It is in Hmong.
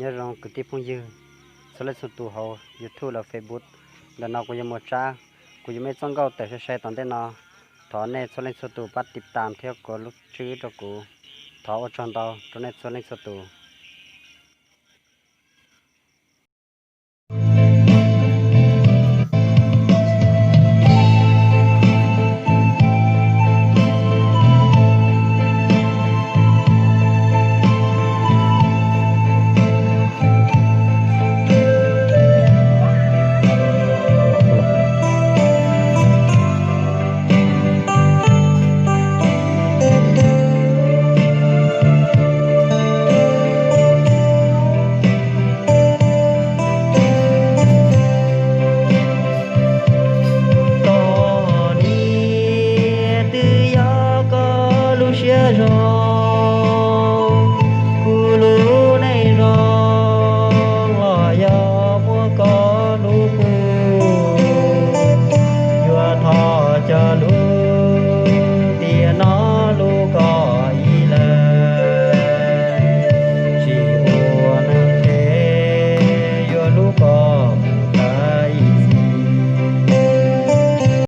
Nyob zoo kwv tij phooj ywg txhua leej txhua tus hauv YouTube los Facebook. Ntawm no kuv yuav muaj tsab, kuv yuav muaj ib txoj nkauj tawm sai sai tom ntej no. Thov nej txhua leej txhua tus pab tiv tam thiab kov lub tswb rau kuv. Thov ua tsaug ntau rau nej txhua leej txhua tus.